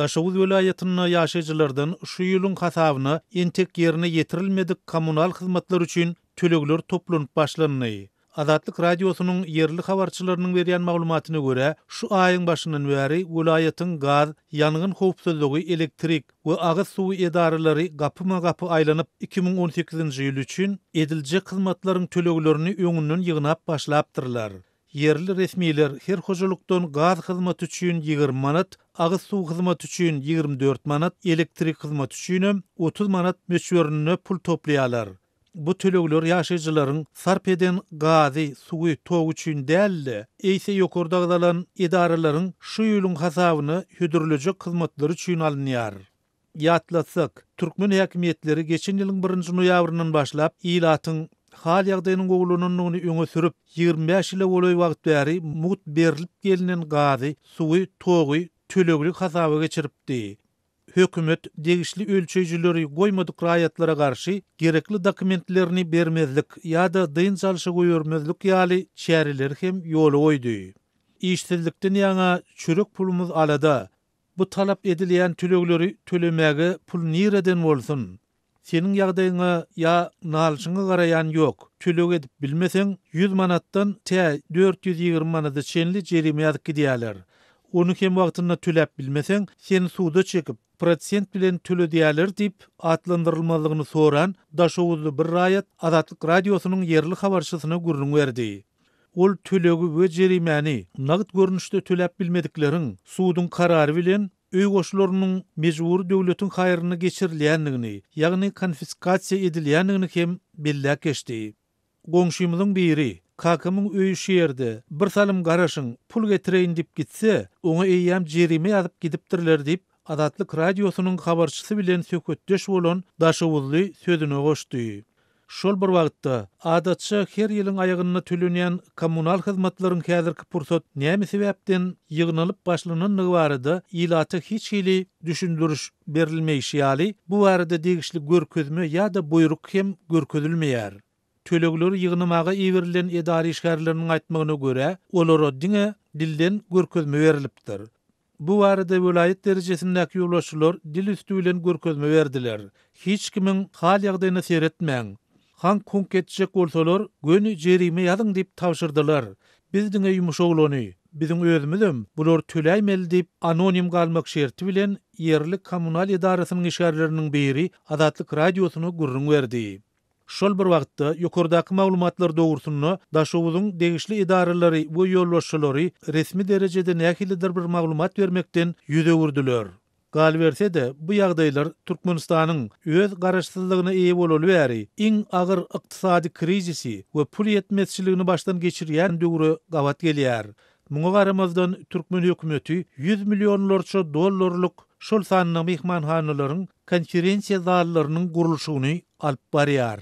Daşoguz welaýatynda ýaşaýjylardan şu ýylyň hasabyna entek ýerine ýetirilmedik kommunal hyzmatlar üçin tölegler toplanyp başlandy. Azatlyk Radiosynyň ýerli habarçylarynyň berýän maglumatyna görä, şu aýyň başyndan bäri welaýatyň gaz, ýangyn howpsuzlygy, elektrik we agyz suwy edaralary gapyma-gapy aýlanyp, 2018-nji ýyl üçin ediljek hyzmatlaryň töleglerini öňünden ýygnap başlapdyrlar. Ýerli resmiler her hojalykdan gaz hyzmaty üçin 20 manat, agyz suw hyzmaty üçin 24 manat, elektrik hyzmaty üçinem 30 manat möçberinde pul toplaýarlar. Bu tölegler ýaşaýjylaryň sarp eden gazy, suwy, togy üçin däl-de, eýse ýokarda agzalan edaralaryň şu ýylyň hasabyna hödürlejek hyzmatlary üçin alynýar. Ýatlatsak, türkmen häkimiýetleri geçen ýylyň birinji noýabryndan başlap ilatyň hal-ýagdaýynyň gowulanandygyny öňe sürüp, 25 ýyla golaý wagt bäri mugt berlip gelnen gazy, suwy, togy tölegli hasaba geçiripdi. Hökümet degişli ölçeýjileri goýmadyk raýatlara garşy gerekli dokumentlerini bermezlik ýa-da dynç alşa goýbermezlik ýaly çäreleri hem ýola goýdy. Işsizlikden ýaňa çörek pulumyz alada. Bu talap edilýän tölegleri tölemäge pul nireden bolsun? Seniň ýagdaýyňa ýa nalyşyňa garaýan ýok. Töleg edip bilmeseň, ýüz manatdan tä 420 manada çenli jerime ýazyp gidýärler. Ony hem wagtynda töläp bilmeseň, seni suda çekip, prosent bilen töledýärler diýip, atlandyrylmazlygyny soran daşoguzly bir raýat Azatlyk Radiosynyň ýerli habarçysyna gürrüň berdi. Ol tölegi we jerimäni nagt görnüşde töläp bilmedikleriň suduň karary bilen öý goşlarynyň mejbury döwletiň haýryna geçirilýändigini, ýagny konfiskasiýa edilýändigini hem belläp geçdi. Goňşymyzyň biri, Kakamyň öýi şu ýerde, bir salym garaşyň, pul getireýin diýip gitse, oňa eýýäm jerime ýazyp gidipdirler diýip, Azatlyk Radiosynyň habarçysy bilen söhbetdeş bolan daşoguzly sözüne goşdy. Şol bir wagtda, adatça her ýylyň aýagynda tölenýän kommunal hyzmatlaryň häzirki pursat näme sebäpden ýygnalyp başlanandygy barada ilata hiç hili düşündiriş berilmeýşi ýaly, bu barada degişli görkezme ýa-da buýruk hem görkezilmeýär. Tölegleri ýygnamaga iberilen edara işgärleriniň aýtmagyna görä, olara diňe dilden görkezme berlipdir. Bu barada welaýat derejesindäki ýolbaşçylar dil üsti bilen görkezme berdiler. Hiç kimiň hal-ýagdaýyna seretmäň. Haňk-huňk etjek bolsalar, göni jerime ýazyň diýip tabşyrdylar. Biz diňe ýumuş oglany. Biziň özümizem bulary töläýmeli diýip, anonim galmak şerti bilen ýerli kommunal edarasynyň işgärleriniň biri Azatlyk Radiosyna gürrüň berdi. Şol bir wagtda, ýokardaky maglumatlar dogrusynda Daşoguzyň degişli edaralary we ýolbaşçylary resmi derejede nähilidir bir maglumat bermekden ýüz öwürdiler. Galyberse-de, bu ýagdaýlar Türkmenistanyň öz garaşsyzlygyna eýe bolaly bäri iň agyr ykdysady krizisi we pul ýetmezçiligini başdan geçirýän döwre gabat gelýär. Muňa garamazdan, türkmen hökümeti ýüz millionlarça dollarlyk, şol sanda myhmanhanalaryň konferensiýa zallarynyň gurluşygyny alyp barýar.